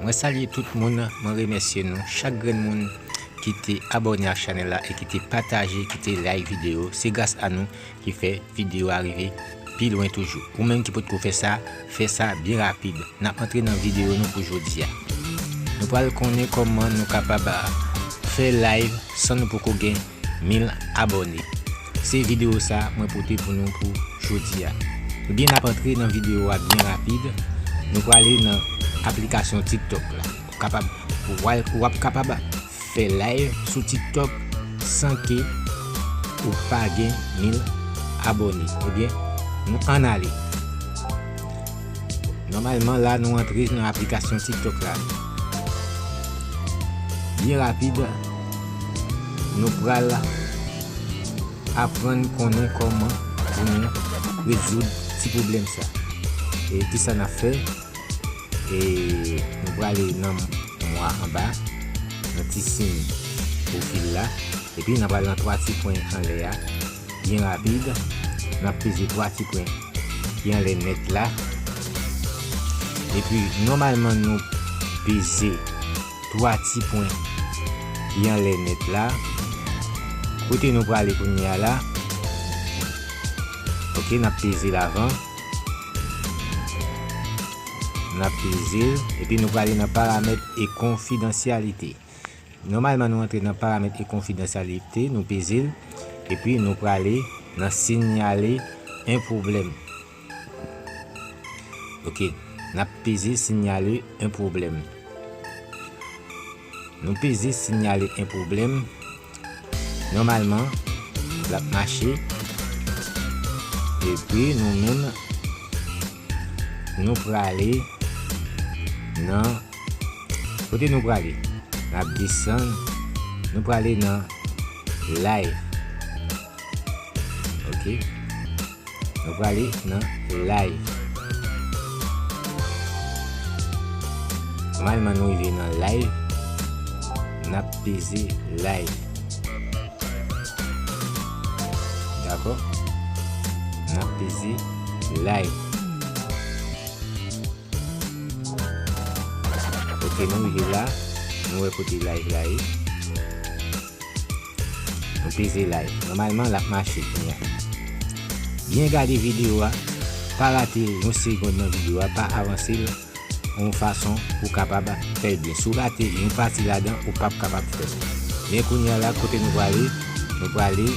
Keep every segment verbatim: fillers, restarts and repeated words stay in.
Mwen salye tout moun, mwen remèsye nou, chak grenn moun ki te abòne ak chanèl la e ki te pataje, ki te like videyo. Se gras a nou ki fè videyo a rive pi lwen toujou. Ou menm ki potko fè sa, fè sa byen rapid. N ap antre nan videyo nou pou jodi a. Nou pral konnen kòman nou kapab fè live san nou poko gen mil abòne. Se videyo sa mwen pote pou nou pou jodi a. Ebyen, n ap antre nan videyo a byen rapid. Nou prale nan aplikasyon TikTok la. Ou kapab, w ap kapab fè live sou TikTok san ke ou pa gen mil abòne. Ebyen, nou ann ale. Nòmalman, la nou antre nan aplikasyon TikTok la. Byen rapid, nou pral aprann konnen kòman pou nou rezoud ti pwoblèm sa. E kisa n ap fè? E nou prale nan mwa anba, nan ti siy pwofil la, epi n ap prale nan twa ti pwen anlè a. Byen rapid, n ap peze twa ti pwen ki anlè nèt la. Epi, nòmalman, nou peze twa ti pwen ki anlè nèt la. Kote nou prale kounye a la? Ok, n ap peze l avan. N ap peze l, epi nou prale nan paramèt e konfidansyalite. Nòmalman, nou antre nan paramèt e konfidansyalite, nou peze l, epi nou prale nan sinyale en pwoblèm. Ok, n ap peze sinyale en pwoblèm. Nou peze sinyale en pwoblèm. Nòmalman, l ap mache. Epi nou menm, nou prale nan, kote nou prale? N ap desann, nou prale nan live. Ok. Nou prale nan live. Nòmalman, nou rive nan live. N ap peze live. Dakò? N ap peze live. Ok, nou rive la. Nou wè kote live la ye. Nou peze live. Nòmalman, l ap mache kounye a. Byen gade videyo a. Pa rate yon segonn nan videyo a. Pa avanse l yon fason pou w kapab fè l byen. Si w rate yon pati ladan, ou p ap kapab fè l. Men kounye a la, kote nou prale? Nou prale,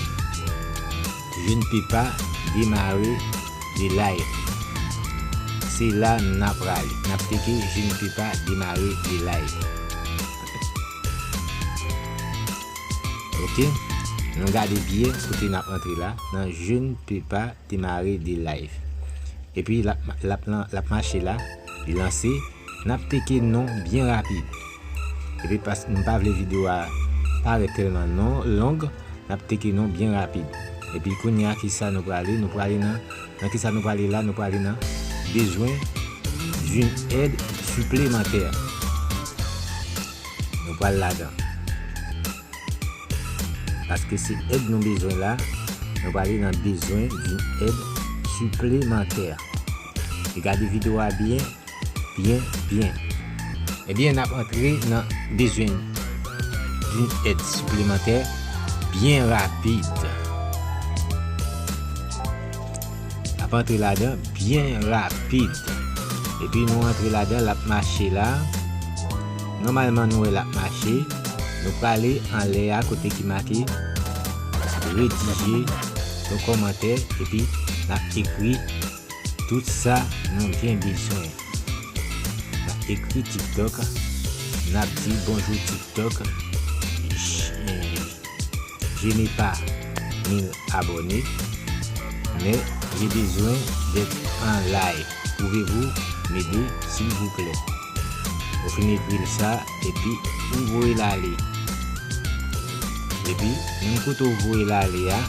je ne peux pas démarrer de live. Se la n ap prale. N ap teke je ne peux pas démarrer de live. Ok. Nou gade byen kote n ap antre la. Nan je ne peux pas démarrer de live. Epi l ap, l ap, l ap mache la. Li lanse. N ap teke non byen rapid. Epi pas, m pa vle videyo a parèt tèlman non, long. N ap teke non byen rapid. Epi kounye a, kisa nou prale? Nou prale nan, nan kisa nou prale la? Nou prale nan besoin d'une aide supplémentaire. Nou pral ladan. Paske se èd nou bezwen la, nou prale nan besoin d'une aide supplémentaire. E gade videyo a byen, byen, byen. Ebyen, n ap antre nan besoin d'une aide supplémentaire byen rapid. N ap antre ladan byen rapid. Epi nou antre ladan, l ap mache la. Nòmalman, nou wè l ap mache. Nou prale anlè a kote ki make "Rédiger ton commentaire", epi n ap ekri tout sa nou gen bezwen. N ap ekri TikTok, n ap di, "Bonjou TikTok, j-, eh, je n'ai pas mille abonnés, mais j'ai besoin d'être en live. Pouvez-vous m'aider, s'il vous plaît?" Ou fin ekri l sa, epi ou voye l ale. Epi, menm kote ou voye l ale a,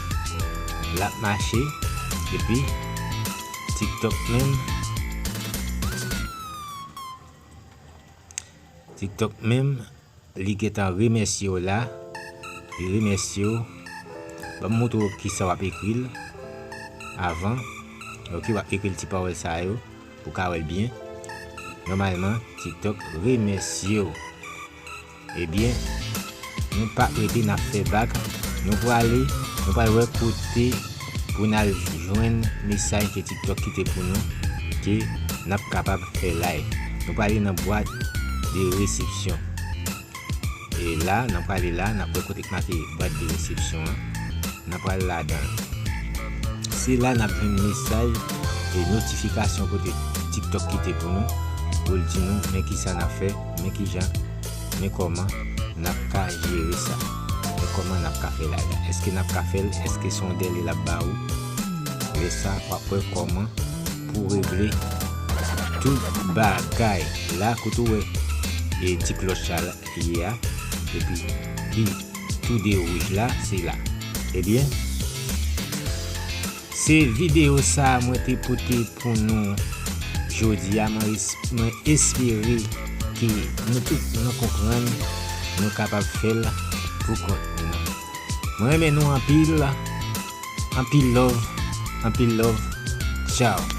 l ap mache, epi TikTok menm, TikTok menm, li gentan remèsye w la, li remèsye w. Ban m montre w kisa w ap ekri l avan. Ok, w ap ekri ti pawòl sa yo pou w ka wè l byen. Nòmalman, TikTok remèsye w. Ebyen, nou p ap rete, n ap fè bak. Nou prale, nou pral wè kote pou n al jwenn mesaj ke TikTok kite pou nou, ke n ap kapab fè live. Nou prale nan bwat de resepsyon. E la, n ap prale la, n ap wè kote k make bwat de resepsyon an. N ap pral ladan l. Se la n ap jwenn mesaj e notifikasyon kote TikTok kite pou nou, pou l di nou men kisa n ap fè, men kijan, men kòman n ap ka jere sa, men kòman n ap ka fè live la. Èske n ap ka fè l? Èske se yon dèle l ap ba ou? Lè sa, w ap wè kòman pou w regle tout bagay. La, kote w wè e ti klòch sa la ye a, epi pi tou de wouj la, se la. Ebyen, se videyo sa a mwen te pote pou nou jodi a. Mwen es-, mwen espere ke nou tout nou konprann, nou kapab fè l pou kont nou. Mwen renmen nou anpil, anpil love, anpil love. Tchao.